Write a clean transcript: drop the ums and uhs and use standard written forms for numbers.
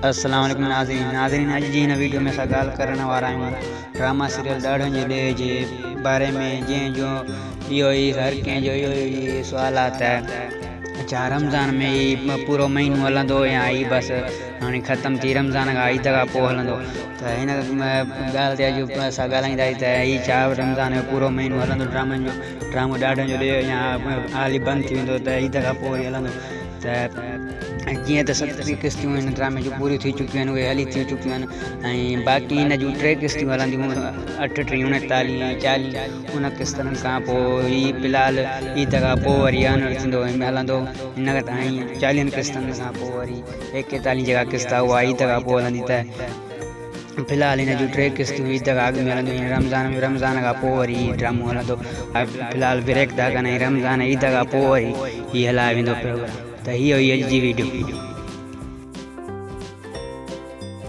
السلام عليڪم ناظرين ناظرين اڄ جي هن ويڊيو ۾ اسان ڳالهه ڪرڻ وارا آهيون ڊراما سيريل ڏاڙهن جي ڏيهه جي باري ۾ جنهن جو اهو ئي هر ڪنهن جو اهو ئي سوال آهي ته ڇا رمضان ۾ هي پورو مهينو هلندو يا هي بس هاڻي ختم ٿي رمضان کان عيد کان پوء هلندو ته هن ڳالهه تي اڄ اسان ڳالهائينداسين ته هي ڇا رمضان جو پورو مهينو هلندو ڊرامن جو ڊرامو ڏاڙهن جو ڏيهه يا حالي بند ٿي ويندو ته عيد کان پوء هلندو ته جيئن ته 37 قسطيون هن ڊرامي جون پوريون ٿي چڪيون آهن اهي هلي ٿي چڪيون آهن ۽ باقي هن جون ٽي قسطيون هلنديون اٺ ٽي 39 ۽ 40 ان قسطن کان پوء هي في الحال عيد کان پوء وري آنر ٿيندو ۽ هلندو هن تائين 40 قسطن کان پوء وري 41 جيڪا قسط آهي اها عيد کان پوء هلندي ته في الحال هن جون ٽي قسطيون عيد کان اڳ ۾ هلنديون ۽ رمضان ۾ رمضان کان پوء وري هي ڊرامو هلندو ۽ في الحال بريڪ ٿا ڪن ۽ رمضان عيد کان پوء وري هي هلايو ويندو پروگرام ته هي هئي اڄ جي ويڊيو.